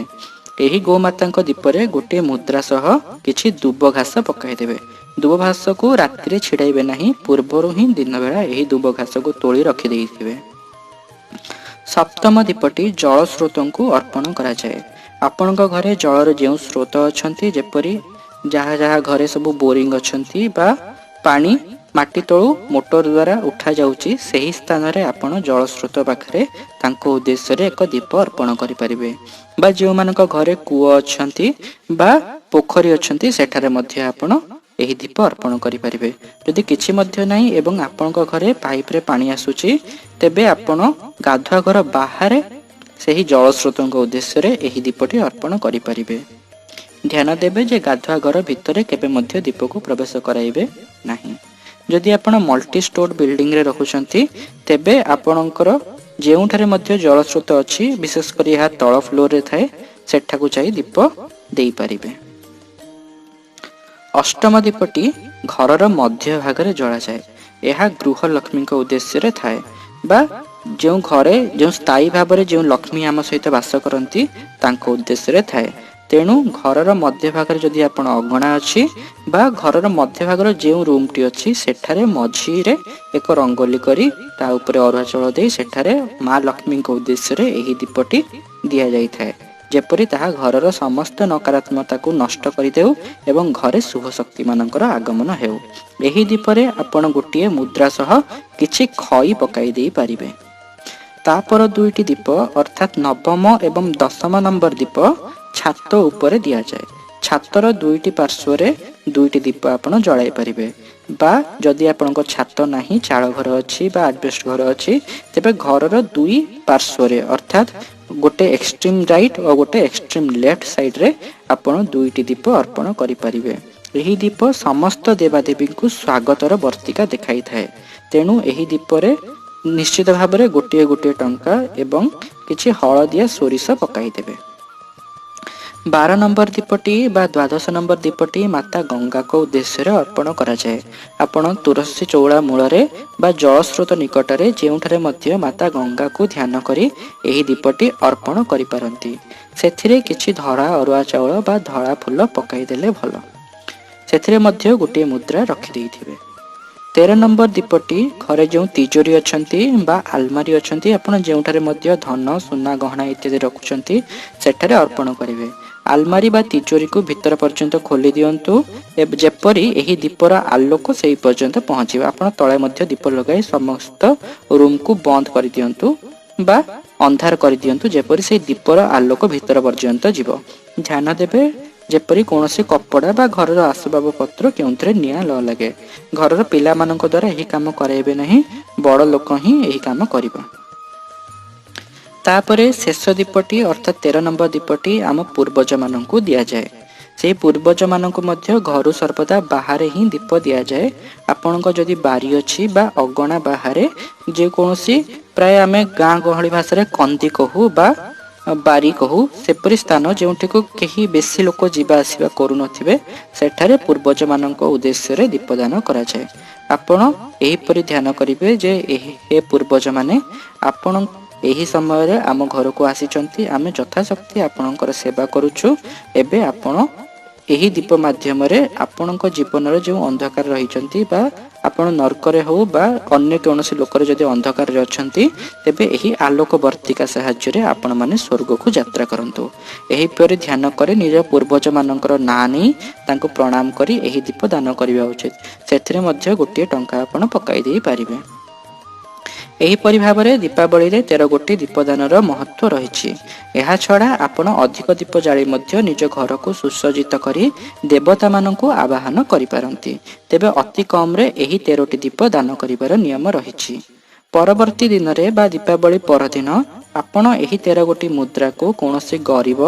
ଏହି ଗୋମାତାଙ୍କ ଦୀପରେ ଗୋଟିଏ ମୁଦ୍ରା ସହ କିଛି ଦୁବ ଘାସ ପକାଇଦେବେ। ଦୁବ ଘାସକୁ ରାତିରେ ଛିଡ଼ାଇବେ ନାହିଁ, ପୂର୍ବରୁ ହିଁ ଦିନବେଳା ଏହି ଦୁବ ଘାସକୁ ତୋଳି ରଖିଦେଇଥିବେ। ସପ୍ତମ ଦୀପଟି ଜଳ ସ୍ରୋତଙ୍କୁ ଅର୍ପଣ କରାଯାଏ। ଆପଣଙ୍କ ଘରେ ଜଳର ଯେଉଁ ସ୍ରୋତ ଅଛନ୍ତି, ଯେପରି ଯାହା ଯାହା ଘରେ ସବୁ ବୋରିଂ ଅଛନ୍ତି ବା ପାଣି ମାଟି ତଳୁ ମୋଟର ଦ୍ୱାରା ଉଠାଯାଉଛି, ସେହି ସ୍ଥାନରେ ଆପଣ ଜଳ ସ୍ରୋତ ପାଖରେ ତାଙ୍କ ଉଦ୍ଦେଶ୍ୟରେ ଏକ ଦୀପ ଅର୍ପଣ କରିପାରିବେ ବା ଯେଉଁମାନଙ୍କ ଘରେ କୂଅ ଅଛନ୍ତି ବା ପୋଖରୀ ଅଛନ୍ତି, ସେଠାରେ ମଧ୍ୟ ଆପଣ ଏହି ଦୀପ ଅର୍ପଣ କରିପାରିବେ। ଯଦି କିଛି ମଧ୍ୟ ନାହିଁ ଏବଂ ଆପଣଙ୍କ ଘରେ ପାଇପରେ ପାଣି ଆସୁଛି, ତେବେ ଆପଣ ଗାଧୁଆ ଘର ବାହାରେ ସେହି ଜଳ ସ୍ରୋତଙ୍କ ଉଦ୍ଦେଶ୍ୟରେ ଏହି ଦୀପଟି ଅର୍ପଣ କରିପାରିବେ। ଧ୍ୟାନ ଦେବେ ଯେ ଗାଧୁଆ ଘର ଭିତରେ କେବେ ମଧ୍ୟ ଦୀପକୁ ପ୍ରବେଶ କରାଇବେ ନାହିଁ। ଯଦି ଆପଣ ମଲ୍ଟି ଷ୍ଟୋର ବିଲ୍ଡିଂରେ ରହୁଛନ୍ତି, ତେବେ ଆପଣଙ୍କର ଯେଉଁଠାରେ ମଧ୍ୟ ଜଳସ୍ରୋତ ଅଛି, ବିଶେଷ କରି ଏହା ତଳ ଫ୍ଲୋରରେ ଥାଏ, ସେଠାକୁ ଯାଇ ଦୀପ ଦେଇପାରିବେ। ଅଷ୍ଟମ ଦୀପଟି ଘରର ମଧ୍ୟ ଭାଗରେ ଜଳାଯାଏ। ଏହା ଗୃହଲକ୍ଷ୍ମୀଙ୍କ ଉଦ୍ଦେଶ୍ୟରେ ଥାଏ ବା ଯେଉଁ ଘରେ ଯେଉଁ ସ୍ଥାୟୀ ଭାବରେ ଯେଉଁ ଲକ୍ଷ୍ମୀ ଆମ ସହିତ ବାସ କରନ୍ତି, ତାଙ୍କ ଉଦ୍ଦେଶ୍ୟରେ ଥାଏ। ତେଣୁ ଘରର ମଧ୍ୟଭାଗରେ ଯଦି ଆପଣ ଅଗଣା ଅଛି ବା ଘରର ମଧ୍ୟଭାଗର ଯେଉଁ ରୁମ୍ଟି ଅଛି, ସେଠାରେ ମଝିରେ ଏକ ରଙ୍ଗୋଲି କରି ତା ଉପରେ ଅରୁଆ ଚାଉଳ ଦେଇ ସେଠାରେ ମା ଲକ୍ଷ୍ମୀଙ୍କ ଉଦ୍ଦେଶ୍ୟରେ ଏହି ଦୀପଟି ଦିଆଯାଇଥାଏ, ଯେପରି ତାହା ଘରର ସମସ୍ତ ନକାରାତ୍ମକତାକୁ ନଷ୍ଟ କରିଦେଉ ଏବଂ ଘରେ ଶୁଭ ଶକ୍ତିମାନଙ୍କର ଆଗମନ ହେଉ। ଏହି ଦୀପରେ ଆପଣ ଗୋଟିଏ ମୁଦ୍ରା ସହ କିଛି ଖଇ ପକାଇ ଦେଇପାରିବେ। ତାପର ଦୁଇଟି ଦୀପ, ଅର୍ଥାତ୍ ନବମ ଏବଂ ଦଶମ ନମ୍ବର ଦୀପ ଛାତ ଉପରେ ଦିଆଯାଏ। ଛାତର ଦୁଇଟି ପାର୍ଶ୍ୱରେ ଦୁଇଟି ଦୀପ ଆପଣ ଜଳାଇ ପାରିବେ ବା ଯଦି ଆପଣଙ୍କ ଛାତ ନାହିଁ, ଚାଳ ଘର ଅଛି ବା ଆଡବେଷ୍ଟ ଘର ଅଛି, ତେବେ ଘରର ଦୁଇ ପାର୍ଶ୍ୱରେ, ଅର୍ଥାତ୍ ଗୋଟେ ଏକ୍ସଟ୍ରିମ୍ ରାଇଟ୍ ଓ ଗୋଟେ ଏକ୍ସଟ୍ରିମ୍ ଲେଫ୍ଟ ସାଇଡ୍ରେ ଆପଣ ଦୁଇଟି ଦୀପ ଅର୍ପଣ କରିପାରିବେ। ଏହି ଦୀପ ସମସ୍ତ ଦେବାଦେବୀଙ୍କୁ ସ୍ୱାଗତର ବର୍ତ୍ତିକା ଦେଖାଇଥାଏ। ତେଣୁ ଏହି ଦୀପରେ ନିଶ୍ଚିତ ଭାବରେ ଗୋଟିଏ ଗୋଟିଏ ଟଙ୍କା ଏବଂ କିଛି ହଳଦିଆ ସୋରିଷ ପକାଇଦେବେ। 12 ନମ୍ବର ଦୀପଟି ବା ଦ୍ୱାଦଶ ନମ୍ବର ଦୀପଟି ମାତା ଗଙ୍ଗାଙ୍କ ଉଦ୍ଦେଶ୍ୟରେ ଅର୍ପଣ କରାଯାଏ। ଆପଣ ତୁଳସୀ ଚଉରା ମୂଳରେ ବା ଜଳସ୍ରୋତ ନିକଟରେ ଯେଉଁଠାରେ ମଧ୍ୟ ମାତା ଗଙ୍ଗାକୁ ଧ୍ୟାନ କରି ଏହି ଦୀପଟି ଅର୍ପଣ କରିପାରନ୍ତି। ସେଥିରେ କିଛି ଧଳା ଅରୁଆ ଚାଉଳ ବା ଧଳା ଫୁଲ ପକାଇଦେଲେ ଭଲ। ସେଥିରେ ମଧ୍ୟ ଗୋଟିଏ ମୁଦ୍ରା ରଖିଦେଇଥିବେ। 13 ନମ୍ବର ଦୀପଟି ଘରେ ଯେଉଁ ତିଜୋରି ଅଛନ୍ତି ବା ଆଲମାରି ଅଛନ୍ତି, ଆପଣ ଯେଉଁଠାରେ ମଧ୍ୟ ଧନ ସୁନା ଗହଣା ଇତ୍ୟାଦି ରଖୁଛନ୍ତି, ସେଠାରେ ଅର୍ପଣ କରିବେ। ଆଲମାରି ବା ତିଜୋରିକୁ ଭିତର ପର୍ଯ୍ୟନ୍ତ ଖୋଲି ଦିଅନ୍ତୁ, ଯେପରି ଏହି ଦୀପର ଆଲୋକ ସେଇ ପର୍ଯ୍ୟନ୍ତ ପହଞ୍ଚିବ। ଆପଣ ତଳେ ମଧ୍ୟ ଦୀପ ଲଗାଇ ସମସ୍ତ ରୁମକୁ ବନ୍ଦ କରିଦିଅନ୍ତୁ ବା ଅନ୍ଧାର କରିଦିଅନ୍ତୁ, ଯେପରି ସେଇ ଦୀପର ଆଲୋକ ଭିତର ପର୍ଯ୍ୟନ୍ତ ଯିବ। ଧ୍ୟାନ ଦେବେ ଯେପରି କୌଣସି କପଡ଼ା ବା ଘରର ଆସବାବପତ୍ର କେଉଁଥିରେ ନିଆଁ ନ ଲାଗେ। ଘରର ପିଲାମାନଙ୍କ ଦ୍ୱାରା ଏହି କାମ କରାଇବେ ନାହିଁ, ବଡ଼ ଲୋକ ହିଁ ଏହି କାମ କରିବ। ତାପରେ ଶେଷ ଦୀପଟି, ଅର୍ଥାତ୍ 13 ନମ୍ବର ଦୀପଟି ଆମ ପୂର୍ବଜମାନଙ୍କୁ ଦିଆଯାଏ। ସେହି ପୂର୍ବଜମାନଙ୍କୁ ମଧ୍ୟ ଘରୁ ସର୍ବଦା ବାହାରେ ହିଁ ଦୀପ ଦିଆଯାଏ। ଆପଣଙ୍କ ଯଦି ବାରି ଅଛି ବା ଅଗଣା ବାହାରେ ଯେକୌଣସି, ପ୍ରାୟ ଆମେ ଗାଁ ଗହଳି ଭାଷାରେ କନ୍ଦି କହୁ ବା ବାରି କହୁ, ସେପରି ସ୍ଥାନ ଯେଉଁଠିକୁ କେହି ବେଶୀ ଲୋକ ଯିବା ଆସିବା କରୁନଥିବେ, ସେଠାରେ ପୂର୍ବଜମାନଙ୍କ ଉଦ୍ଦେଶ୍ୟରେ ଦୀପଦାନ କରାଯାଏ। ଆପଣ ଏହିପରି ଧ୍ୟାନ କରିବେ ଯେ ହେ ପୂର୍ବଜମାନେ, ଆପଣ ଏହି ସମୟରେ ଆମ ଘରକୁ ଆସିଛନ୍ତି, ଆମେ ଯଥାଶକ୍ତି ଆପଣଙ୍କର ସେବା କରୁଛୁ। ଏବେ ଆପଣ ଏହି ଦୀପ ମାଧ୍ୟମରେ ଆପଣଙ୍କ ଜୀବନରେ ଯେଉଁ ଅନ୍ଧକାର ରହିଛନ୍ତି ବା ଆପଣ ନର୍କରେ ହେଉ ବା ଅନ୍ୟ କୌଣସି ଲୋକରେ ଯଦି ଅନ୍ଧକାରରେ ଅଛନ୍ତି, ତେବେ ଏହି ଆଲୋକ ବର୍ତ୍ତିକା ସାହାଯ୍ୟରେ ଆପଣମାନେ ସ୍ୱର୍ଗକୁ ଯାତ୍ରା କରନ୍ତୁ। ଏହିପରି ଧ୍ୟାନ କରି ନିଜ ପୂର୍ବଜମାନଙ୍କର ନାଁ ନେଇ ତାଙ୍କୁ ପ୍ରଣାମ କରି ଏହି ଦୀପ ଦାନ କରିବା ଉଚିତ। ସେଥିରେ ମଧ୍ୟ ଗୋଟିଏ ଟଙ୍କା ଆପଣ ପକାଇ ଦେଇପାରିବେ। ଏହିପରି ଭାବରେ ଦୀପାବଳିରେ 13 ଗୋଟି ଦୀପଦାନର ମହତ୍ଵ ରହିଛି। ଏହାଛଡ଼ା ଆପଣ ଅଧିକ ଦୀପ ଜାଳି ମଧ୍ୟ ନିଜ ଘରକୁ ସୁସଜ୍ଜିତ କରି ଦେବତାମାନଙ୍କୁ ଆବାହନ କରିପାରନ୍ତି। ତେବେ ଅତି କମରେ ଏହି 13ଟି ଦୀପ ଦାନ କରିବାର ନିୟମ ରହିଛି। ପରବର୍ତ୍ତୀ ଦିନରେ ବା ଦୀପାବଳି ପରଦିନ ଆପଣ ଏହି 13 ଗୋଟି ମୁଦ୍ରାକୁ କୌଣସି ଗରିବ,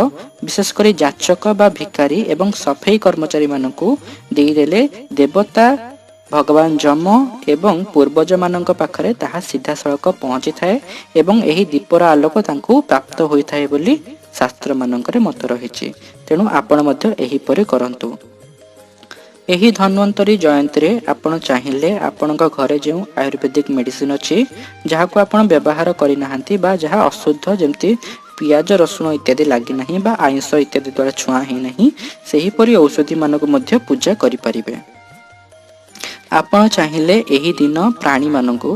ବିଶେଷ କରି ଯାଚକ ବା ଭିକାରୀ ଏବଂ ସଫେଇ କର୍ମଚାରୀମାନଙ୍କୁ ଦେଇଦେଲେ ଦେବତା ଭଗବାନ ଯମ ଏବଂ ପୂର୍ବଜମାନଙ୍କ ପାଖରେ ତାହା ସିଧାସଳଖ ପହଞ୍ଚିଥାଏ ଏବଂ ଏହି ଦୀପର ଆଲୋକ ତାଙ୍କୁ ପ୍ରାପ୍ତ ହୋଇଥାଏ ବୋଲି ଶାସ୍ତ୍ରମାନଙ୍କରେ ମତ ରହିଛି। ତେଣୁ ଆପଣ ମଧ୍ୟ ଏହିପରି କରନ୍ତୁ। ଏହି ଧନ୍ୱନ୍ତରୀ ଜୟନ୍ତୀରେ ଆପଣ ଚାହିଁଲେ ଆପଣଙ୍କ ଘରେ ଯେଉଁ ଆୟୁର୍ବେଦିକ ମେଡ଼ିସିନ ଅଛି, ଯାହାକୁ ଆପଣ ବ୍ୟବହାର କରିନାହାନ୍ତି ବା ଯାହା ଅଶୁଦ୍ଧ, ଯେମିତି ପିଆଜ ରସୁଣ ଇତ୍ୟାଦି ଲାଗିନାହିଁ ବା ଆଇଁଷ ଇତ୍ୟାଦି ଦ୍ୱାରା ଛୁଆଁ ହେଇନାହିଁ, ସେହିପରି ଔଷଧିମାନଙ୍କୁ ମଧ୍ୟ ପୂଜା କରିପାରିବେ। ଆପଣ ଚାହିଁଲେ ଏହି ଦିନ ପ୍ରାଣୀମାନଙ୍କୁ,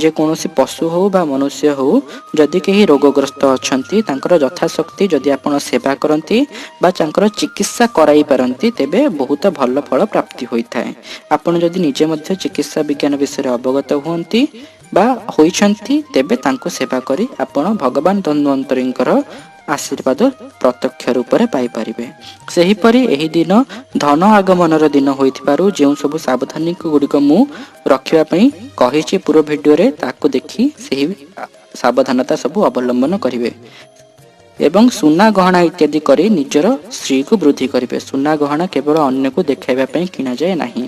ଯେକୌଣସି ପଶୁ ହେଉ ବା ମନୁଷ୍ୟ ହେଉ, ଯଦି କେହି ରୋଗଗ୍ରସ୍ତ ଅଛନ୍ତି, ତାଙ୍କର ଯଥାଶକ୍ତି ଯଦି ଆପଣ ସେବା କରନ୍ତି ବା ତାଙ୍କର ଚିକିତ୍ସା କରାଇ ପାରନ୍ତି, ତେବେ ବହୁତ ଭଲ ଫଳ ପ୍ରାପ୍ତି ହୋଇଥାଏ। ଆପଣ ଯଦି ନିଜେ ମଧ୍ୟ ଚିକିତ୍ସା ବିଜ୍ଞାନ ବିଷୟରେ ଅବଗତ ହୁଅନ୍ତି ବା ହୋଇଛନ୍ତି, ତେବେ ତାଙ୍କୁ ସେବା କରି ଆପଣ ଭଗବାନ ଧନ୍ୱନ୍ତରୀଙ୍କର ଆଶୀର୍ବାଦ ପ୍ରତ୍ୟକ୍ଷ ରୂପରେ ପାଇପାରିବେ। ସେହିପରି ଏହି ଦିନ ଧନ ଆଗମନର ଦିନ ହୋଇଥିବାରୁ ଯେଉଁ ସବୁ ସାବଧାନୀ ଗୁଡ଼ିକ ମୁଁ ରଖିବା ପାଇଁ କହିଛି ପୂର୍ବ ଭିଡ଼ିଓରେ, ତାକୁ ଦେଖି ସେହି ସାବଧାନତା ସବୁ ଅବଲମ୍ବନ କରିବେ। ଏବଂ ସୁନା ଗହଣା ଇତ୍ୟାଦି କରି ନିଜର ଶ୍ରୀକୁ ବୃଦ୍ଧି କରିବେ। ସୁନା ଗହଣା କେବଳ ଅନ୍ୟକୁ ଦେଖାଇବା ପାଇଁ କିଣାଯାଏ ନାହିଁ,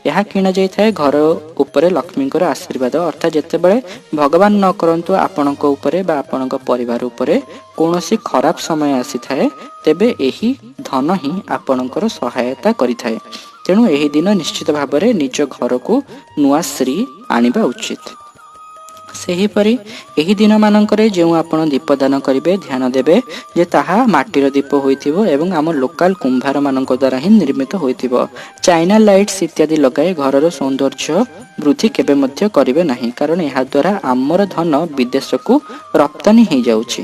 ଏହା କିଣାଯାଇଥାଏ ଘର ଉପରେ ଲକ୍ଷ୍ମୀଙ୍କର ଆଶୀର୍ବାଦ। ଅର୍ଥାତ୍ ଯେତେବେଳେ ଭଗବାନ ନ କରନ୍ତୁ ଆପଣଙ୍କ ଉପରେ ବା ଆପଣଙ୍କ ପରିବାର ଉପରେ କୌଣସି ଖରାପ ସମୟ ଆସିଥାଏ, ତେବେ ଏହି ଧନ ହିଁ ଆପଣଙ୍କର ସହାୟତା କରିଥାଏ। ତେଣୁ ଏହି ଦିନ ନିଶ୍ଚିତ ଭାବରେ ନିଜ ଘରକୁ ନୂଆ ଶ୍ରୀ ଆଣିବା ଉଚିତ। ସେହିପରି ଏହି ଦିନମାନଙ୍କରେ ଯେଉଁ ଆପଣ ଦୀପଦାନ କରିବେ, ଧ୍ୟାନ ଦେବେ ଯେ ତାହା ମାଟିର ଦୀପ ହୋଇଥିବ ଏବଂ ଆମ ଲୋକାଲ କୁମ୍ଭାରମାନଙ୍କ ଦ୍ୱାରା ହିଁ ନିର୍ମିତ ହୋଇଥିବ। ଚାଇନା ଲାଇଟ୍ସ ଇତ୍ୟାଦି ଲଗାଇ ଘରର ସୌନ୍ଦର୍ଯ୍ୟ ବୃଦ୍ଧି କେବେ ମଧ୍ୟ କରିବେ ନାହିଁ, କାରଣ ଏହାଦ୍ୱାରା ଆମର ଧନ ବିଦେଶକୁ ରପ୍ତାନୀ ହେଇଯାଉଛି।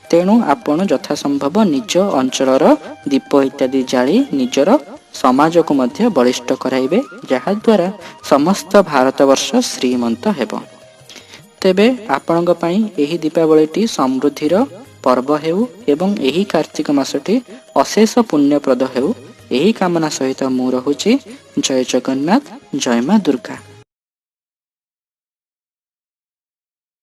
ତେଣୁ ଆପଣ ଯଥାସମ୍ଭବ ନିଜ ଅଞ୍ଚଳର ଦୀପ ଇତ୍ୟାଦି ଜାଳି ନିଜର ସମାଜକୁ ମଧ୍ୟ ବଳିଷ୍ଠ କରାଇବେ, ଯାହାଦ୍ୱାରା ସମସ୍ତ ଭାରତବର୍ଷ ଶ୍ରୀମନ୍ତ ହେବ। ତେବେ ଆପଣଙ୍କ ପାଇଁ ଏହି ଦୀପାବଳିଟି ସମୃଦ୍ଧିର ପର୍ବ ହେଉ ଏବଂ ଏହି କାର୍ତ୍ତିକ ମାସଟି ଅଶେଷ ପୁଣ୍ୟପ୍ରଦ ହେଉ, ଏହି କାମନା ସହିତ ମୁଁ ରହୁଛି। ଜୟ ଜଗନ୍ନାଥ, ଜୟ ମା ଦୁର୍ଗା।